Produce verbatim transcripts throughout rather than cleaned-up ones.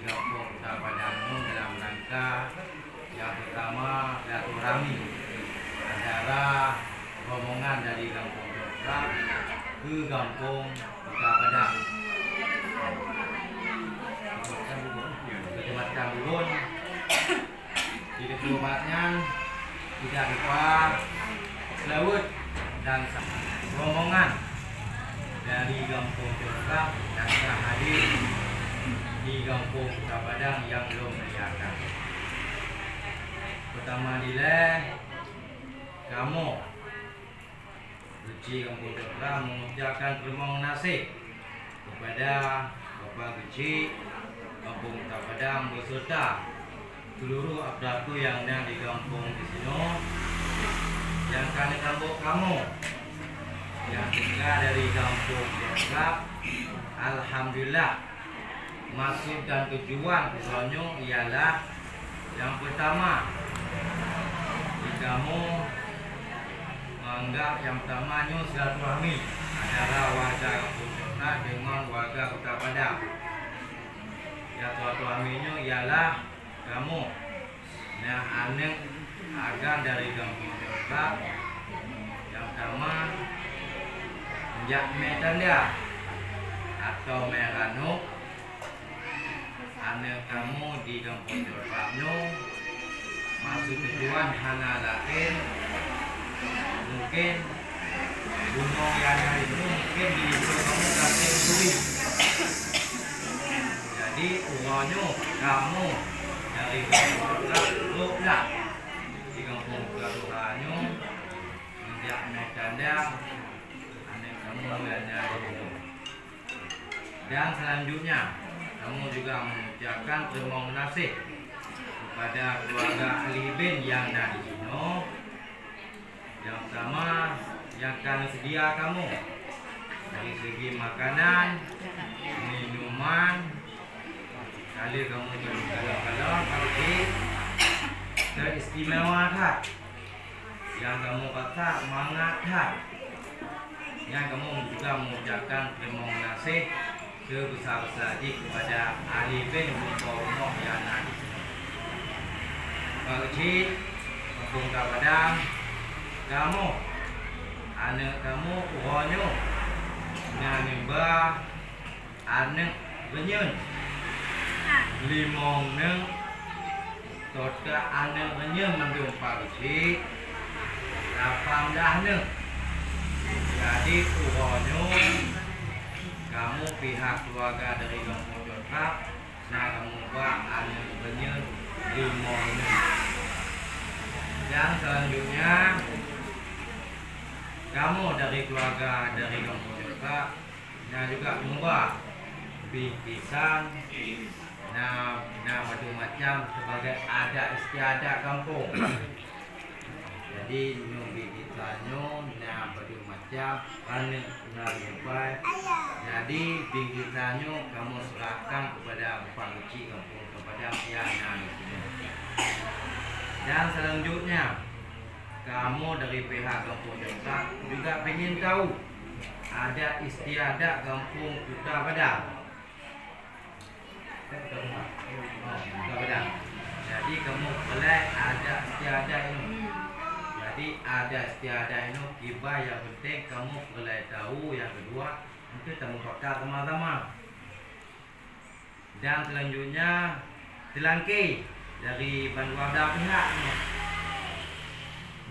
Gampông Kuta Padang nyoe dalam rangka nyang peutama silaturahmi antara rombongan dari Gampông Coklat keu Gampông Kuta Padang, Keucamatan Bubon. Di keudua nyan, tidak lupa seulaweuet dan sa-, rombongan dari Gampông Coklat nyang ka hadir di Gampông Kuta Padang nyang lôn muliakan. Peutama dilée, kamoe Keuchik Gampông Coklat mengucapkan terima kasih kepada Bapak Keuchik Gampông Kuta Padang beserta seluruh aparatur nyang na di gampông di sinoe nyang ka neusambot kamoe nyang teuka dari Gampông Coklat. Alhamdulillah, maksud dan tujuan uroe nyoe ialah nyang peutama, di kamoe menganggap nyang peutama nyoe silaturahmi antara warga Gampông Coklat deungon warga Kuta Padang. Nyang silaturahmi nyoe ialah kamoe na aneuëk agam dari Gampông Coklat nyang peutama, jak mé tanda atau mé ranub. Aneuëk kamoe di Gampông Coklat nyoe, maksud tujuan hana laén, mungken bunoe nyang na nyoe mungken di lingkungan kamoe gasien turi. Jadi, uroe nyoe kamoe dari Gampông Coklat trok lah di Gampông Coklat nyoe, jak mé tanda aneuëk kamoe nyang na nyoe. Dan selanjutnya, kamoe juga mengucapkan terima kasih kepada keluarga ahli band nyang na di sinoe. Nyang peutama, nyang ka neuseudia kamoe dari segi makanan, minuman, ka lheueh kamoe kalon-kalon, tapi teuistimewa that. Nyang kamoe rasa mangat that. Nyan kamoe juga mengucapkan terima kasih sebesar-besar jih kepada ahli band beurumoh nyang na di sinoe. Bak Keuchik, Gampông Kuta Padang, kamoe, aneuëk kamoe uroe nyoe na neuba aneuëk reunyeun. Limong neuëk, teuka aneuëk reunyeun mandum Pak Keuchik, lapan blah neuëk. Jadi, uroe nyoe, kamoe pihak keluarga dari Gampông Coklat, na kamoe ba aneuëk reunyeun limong neuëk. Dan selanjutnya, kamoe dari keluarga dari Gampông Coklat, na juga muba bingkisan, na, na macam-macam sebagai adat istiadat gampông. Jadi, nyoe bingkisan nyoe na macam-macam, aneuëk na limpai. Jadi, bingkisan nyoe kamoe serahkan kepada Pak Keuchik Gampông Kuta Padang nyang na di sinoe. Dan selanjutnya, kamoe dari pihak Gampông Coklat juga pengen tahu adat istiadat Gampông Kuta Padang. Kuta Padang. Jadi, kamoe peureulée adat istiadat nyoe. Jadi, adat istiadat nyoe kiban nyang penting kamoe peureulée tahu, nyang keudua, untuk tamufakat sama-sama. Dan selanjutnya, teulangké dari bandua blah pihak nyoe.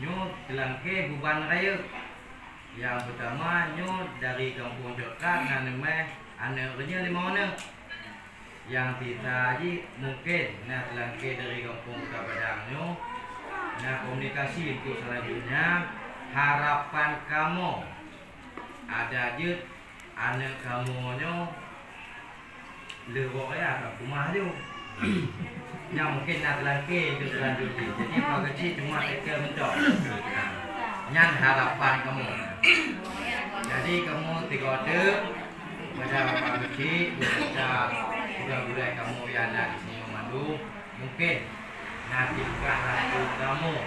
Nyoe teulangké buban rayeuk. Nyang peutama nyoe dari Gampông Coklat na neumé aneuëk reunyeun limong aneuëk. Nyang sisa jih mungken na teulangké dari Gampông Kuta Padang nyoe, na komunikasi untuk selanjutnya. Harapan kamoe, adak jeuet aneuëk kamoe nyoe leuwok ya ka keumah ju. Nyang mungken na teulangké untuk selanjutnya. Jadi, Pak Keuchik cuma teuka mantong. Nyan harapan kamoe. Jadi, kamoe tiga teuk, pada Pak Keuchik, beserta gurée-gurée kamoe nyang na di sinoe mandum, mungken na tingkah laku kamoe.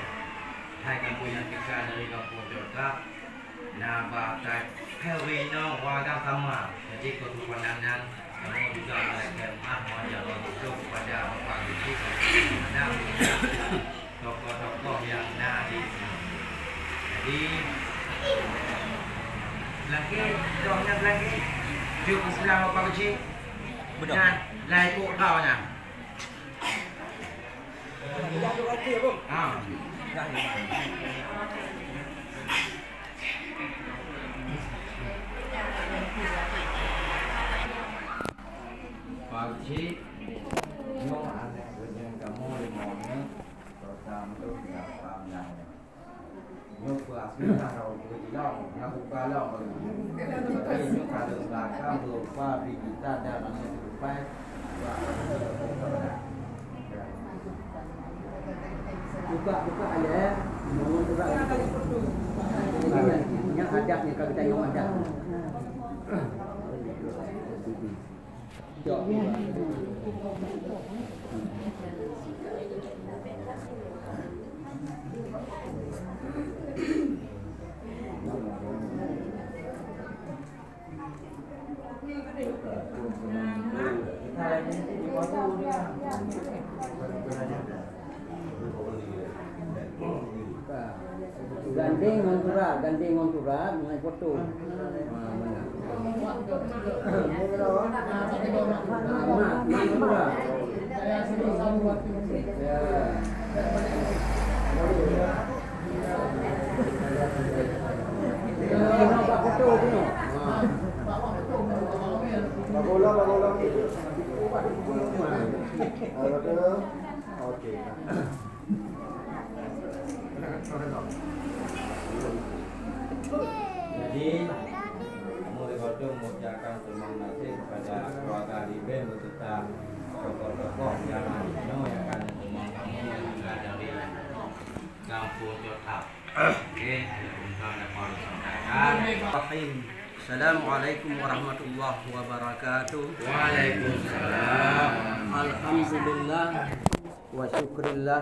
Hai kamoe nyang teuka dari Gampông Coklat, na batai hai ureuëng inong ureuëng agam sama. Jadi, keutupanan nyan, kamoe juga meulakée meuáh ngon jaroe busôk tokoh-tokoh nyang na di sinoe. Jadi, lagèe, contoh nyang lagèe, jeuet peusilang Bapak Keuchik. Betul. Nyan, lai kok kau nyan. Ah. Pak Keuchik, nyoe aneuk geuhnyan kamoe limong nyoe, serta meulôn lam pam nyan. Nyoe peuaseulah rot ilong, nyang buka lom. Tapi nyoe ka lôn belakang berupa biji tan dan aneuk teutupai. Buka, buka aja, ya. Mohon buka. Ini adat ni, kalau kita yang adat. Gandeng ngon surat, gandeng ngon surat, ngon foto. Ha, mana? Ha, mat, mat surat. Ya. Keunoe bak foto keunoe. Ha. Bak bola, bak bola. Okey. Jadi, kamoe di Batu mengucapkan terima kasih kepada keluarga Liben beserta tokoh-tokoh yang ada di sinoe yang akan menemani kamoe yang tinggal dari Kampung Cot Trap. Okey, ada pun ada perlu sampaikan. Bismillahirrahmanirrahim. Assalamualaikum warahmatullahi wabarakatuh. Waalaikumsalam. Alhamdulillah wa syukrillah.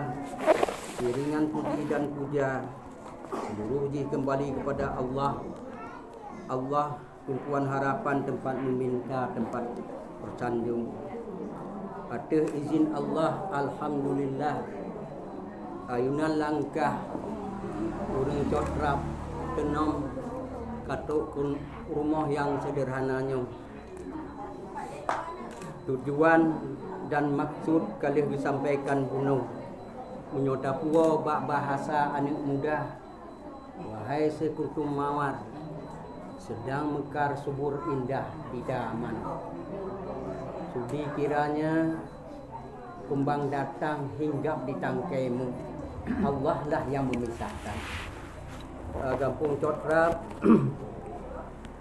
Iringan puji dan puja seluruh jih kembali kepada Allah. Allah, tumpuan harapan, tempat meminta, tempat bersanjung. Ateueh izin Allah, alhamdulillah, ayunan langkah ureueng Cot Trap teunom ka trok keu rumoh nyang seudeurhana nyoe. Tujuan dan maksud ka lheueh geusampaikan bunoe. Meunyoe tapuwoe bak bahasa aneuk muda, wahai seukutum mawar, sedang mekar subur indah idaman. Sudi kiranya kumbang datang hinggap di tangkaimu. Allah lah yang memisahkan. Eh, Gampông Cot Trap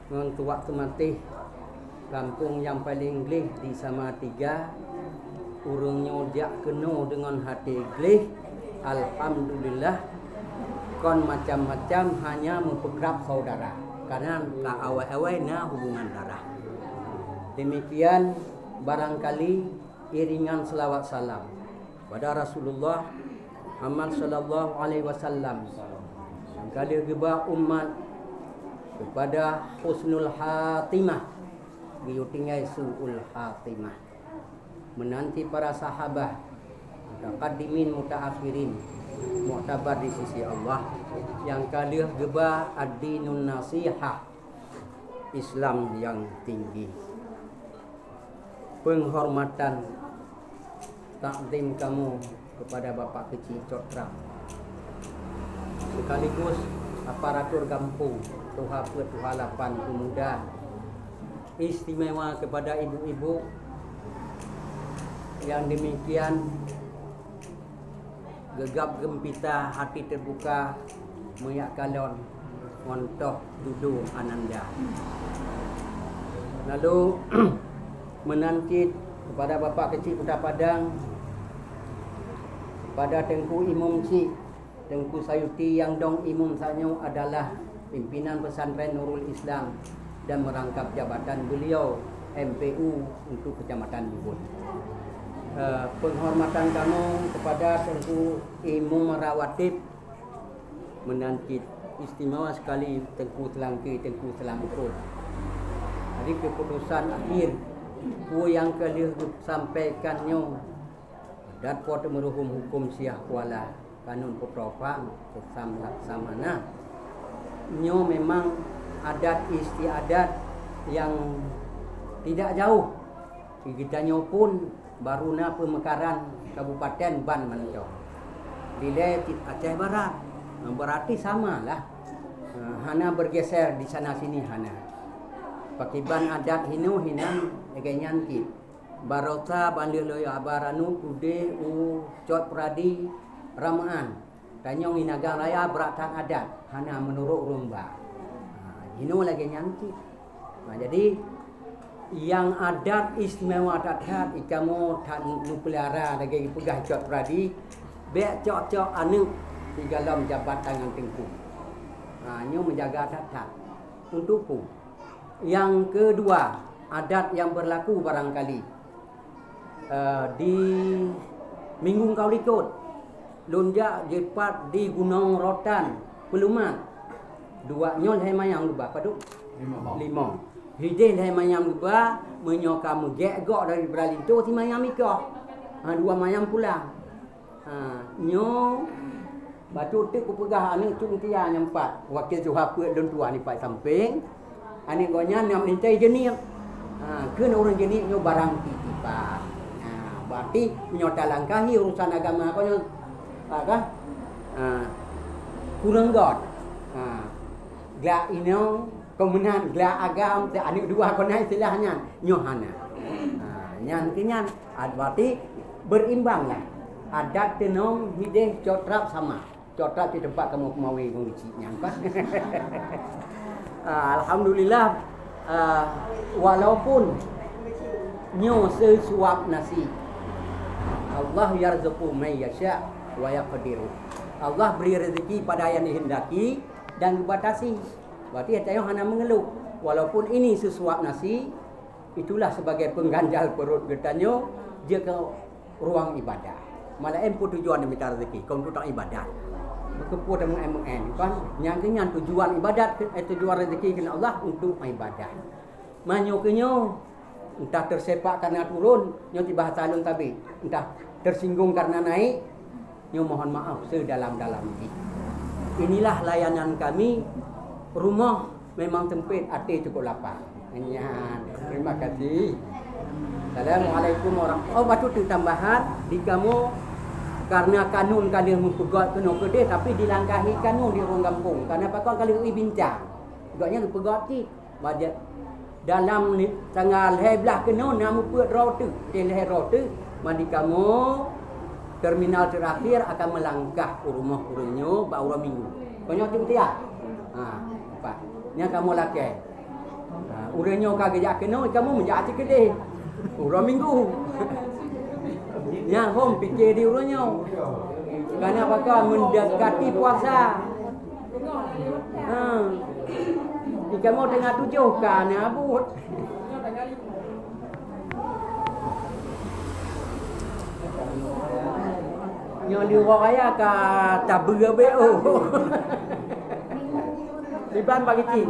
ngon Tuak Teumatéh, gampông nyang paleng gleh di Samatiga, ureueng nyoe jak keunoe deungon até gleh, alhamdulillah, kon macam-macam, hanya meupeukrab saudara, karena ka awai-awai na hubungan darah. Demikian barangkali iringan selawat salam pada Rasulullah Muhammad sallallahu alaihi wasallam, nyang ka lheueh geuba umat kepada husnul khatimah, geuyue tinggai su'ul khatimah. Meunan cit para sahabat, mutaqaddimin, mutaakhirin, muktabar di sisi Allah, nyang ka lheueh geuba ad-dinun nasihah, Islam nyang tinggi. Penghormatan takzim kamoe kepada Bapak Keuchik Cot Trap, sekaligus aparatur gampông, tuha peuet, tuha lapan, pemuda, istimewa kepada ibu-ibu yang demikian geugab geumpita, hati terbuka, meuyak kalon ngon toh dudoe ananda. Lalu, meunan cit kepada Bapak Keuchik Kuta Padang, kepada Teungku Imum Chik, Teungku Sayuti nyang dong imum saat nyoe adalah pimpinan pesantren Nurul Islam dan merangkap jabatan beliau M P U untuk Kecamatan Bubon. Eh, penghormatan kamoe kepada Teungku Imum Rawatib, meunan cit istimewa sekali Teungku Seulangke, Teungku Seulamukot. Jadi, keputusan akhir peue nyang ka lheueh geusampaikan nyoe Dan Po teu meuruhom huköm Syiah Kuala, kanun putroe phang, peusam laksamana. Nyoe memang adat istiadat nyang tidak jauh. Geutanyoe pun baru na peumekaran kabupaten ban mantong. Dilée cit Aceh Barat. Nah, berarti sama lah. Nah, hana bergeser di sana sini, hana. Pakiban adat hinoe hinan lagée nyan cit. Baroesa ban lheueh-lheueh haba ranup udeb u Cot Pradi ramean. Tanyoe ngon Nagan Raya brat that adat, hana meunurot ureuëng ba. Ha, jinoe lagée nyan cit. Ha, jadi nyang adat istimewa that-that, ikamoe that meupeulihara lagée geupeugah Cot Pradi, bék cok-cok aneuëk sigohlom jabat tangan teungku. Ha, nyoe meujaga that-that. Untuk peue? Nyang keudua, adat nyang beurlaku barangkali, eh, di minggu nyang ka likot, lôn jak jipat di Gunong Rotan, Peulumat. Dua nyoe lhée manyam geuba, padub? Limong. Limong. Hideh lhée manyam geuba, meunyoe ka meugék gok dari Beulalintô, si manyam ikoh. Ha, dua manyam pulang. Ha, nyoe bacut teuk kupeugah aneuëk Cut Mutia nyang pat, wakil suha peuet lôn tuan nibak sampéng. Aneuëk gobnyan nyang meulintée jeuet niet. Ha, kheun ureuëng jeuet niet nyoe barang titipan. Ha, berarti meunyoe talangkahi urusan agama ko nyoe, ha, kan? Ha, kureueng göt. Ha, glak inong, kon meunan glak agam, teu aneuëk dua kon na istilah nyan. Nyoe hana. Ha, nyan keu nyan. Ad-, berarti berimbang lah. Adat teunong hideh cot rab sama. Cot rab di teumpat kamoe peumawe ngon geuchik nyan kan. Ah, alhamdulillah, ah, walaupun nyoe seusuap nasi. Allah yarzuqu man yasya wa yaqdiru. Allah beri rezeki pada yang dikehendaki dan dibatasi. Berarti tanyoe hana mengeluh. Walaupun ini seusuap nasi, itulah sebagai pengganjal perut geutanyoe jeuet keu ruang ibadah. Malaén peue tujuan mita rezeki, kon untuk ibadat. Keupeue tameu'en-meu'en, kan? Nyang keu nyan tujuan ibadat, eh, tujuan rezeki keu Allah untuk ibadat. Meunyoe keu nyoe, entah tersepak karena turun, nyoe tibah talon tabi, entah tersinggung karena naik, nyoe mohon maaf sedalam-dalam jih. Inilah layanan kami, rumoh memang sempit, até cukup lapang. Nyan, terima kasih. Assalamualaikum warahmatullahi. Oh, bacut tambahan, di kamoe karena kanun ka lheueh meupeugöt keunoe keudeh, tapi dilangkahi kanun di ureuëng gampông. Karena pakon ka lheueh bincang. Gobnyan geupeugöt cit. Bajak dalam ni, tanggal lhée blaih keunoe na meupeuet droe teuk, di lhée droe teuk, mandi kamoe terminal terakhir akan melangkah u rumoh ureuëng nyoe bak uroe Minggu. Kon nyoe Cut Mutia? Ha, nampak. Nyan kamoe lakée. Ha, ureuëng nyoe ka geujak keunoe, kamoe meujak cit keudeh. Uroe Minggu. Nyan hom pike di ureuëng nyoe. Karena pakon mendekati puasa. Ha. Di kamoe teungoh tujoh ka na buet. Nyoe di uroe raya ka tabeue abéh oh. Iban bagi cit.